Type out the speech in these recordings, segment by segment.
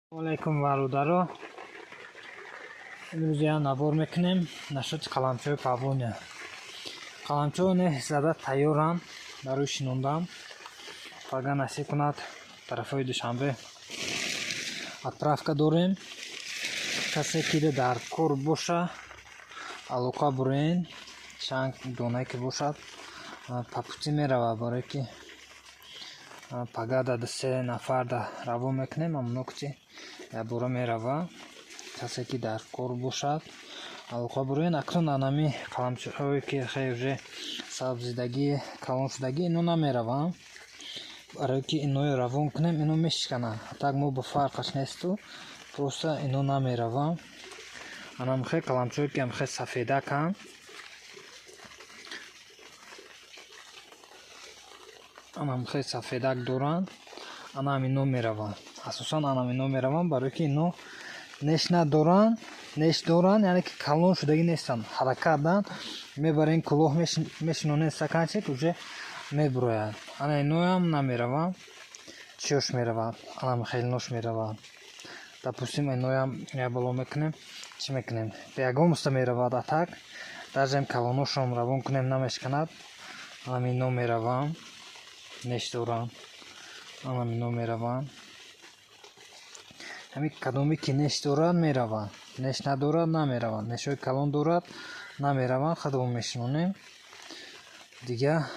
Алайкум, бародаро. Имрӯз як навор мекунем насчёти қаламчаҳои павлония. Қаламчаҳо не зада тайёранд барои шинондан. Пага насиб кунад, тарафҳои Душанбе отправка дорем. Касе ки дар кор боша, алоқа буроен. Чанд донае ки бошад, по пути меравад, барое ки пага да се нафар да равон мекунем, амоно ки якбора мерава. Касе ки дар кор бошад, алоқа буроен. Акнун анами қаламчаҳое ки хеле уже сабзидагӣ, калон шудагӣ, ино намераванд, барое ки иноро равон кунем, ино мешикананд. Так мо ба фарқаш несту, просто ино намераванд. Анамихе қаламчаҳое ки амихе сафедаканд, анамихе сафедак доранд, ана ҳамино мераванд. Асосан анамино мераванд, барое ки ино неш надоранд, неш доранд, яъне ки калон шудагӣ нестанд, ҳаракатанд. Мебарем, кулоҳ мешинонем, стаканчик, уже мебурояд. Ана иноам намераванд. Чиёш меравад? Анам хелинош меравад. Допустим, иноям як бало мекунем, чӣ мекунем, ягон уста меравад. А так даже калоношам равон кунем, намешканад. Анам ино мераванд, неш доранд, анам ино мераванд. Ҳамин кадоме ки неш дорад, мераванд, неш надорад, намераванд. Нешҳои калон дорад, намераванд, худамон мешинонем. Дига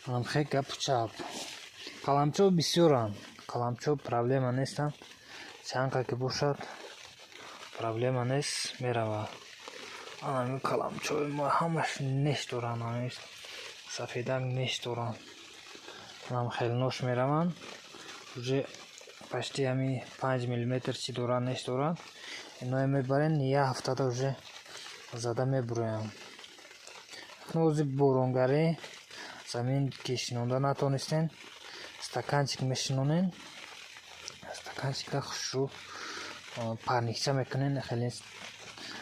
анамхе гапу чап. Қаламчаҳо бисёранд, қаламчаҳо проблема нестанд. Чанд қа ки бошад, проблема нест, меравад. Анами қаламчаҳои мо ҳамаш неш доранд, ами сафедак неш доранд, анам хелинош мераванд. Уже почти ҳами 5 миллиметр чӣ дорад, неш дорад. Иное мебарем, як ҳафтада уже зада мебуроянд. Ҳози боронгарӣ, замин ки шинонда натонистем, стаканчик мешинонем. Стаканчика хушрӯ парникча мекунем, хеле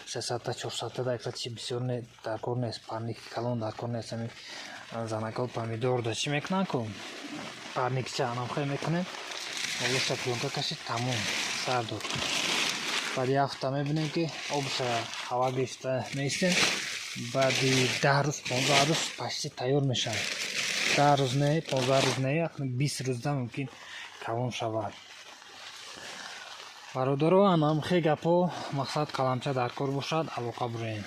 300-та, 400-та да чи бисёр дар кор нест, парники калон дар кор нест. Ҳамин занакҳо помидор да чӣ мекунанд ку, парникча анамхел мекунем, болоша плёнка кашид, тамом, сар дод. Баъди як ҳафта мебинем, ки обша ҳава гирифта меистем. Баъди 10 рӯз, 15 рӯз почти тайёр мешавад. 10 рӯз не, 15 рӯз не, 20 рӯзда мумкин калон шавад. Бародаро, анамхе гапҳо. Мақсад, қаламча дар кор бошад, алоқа буроем.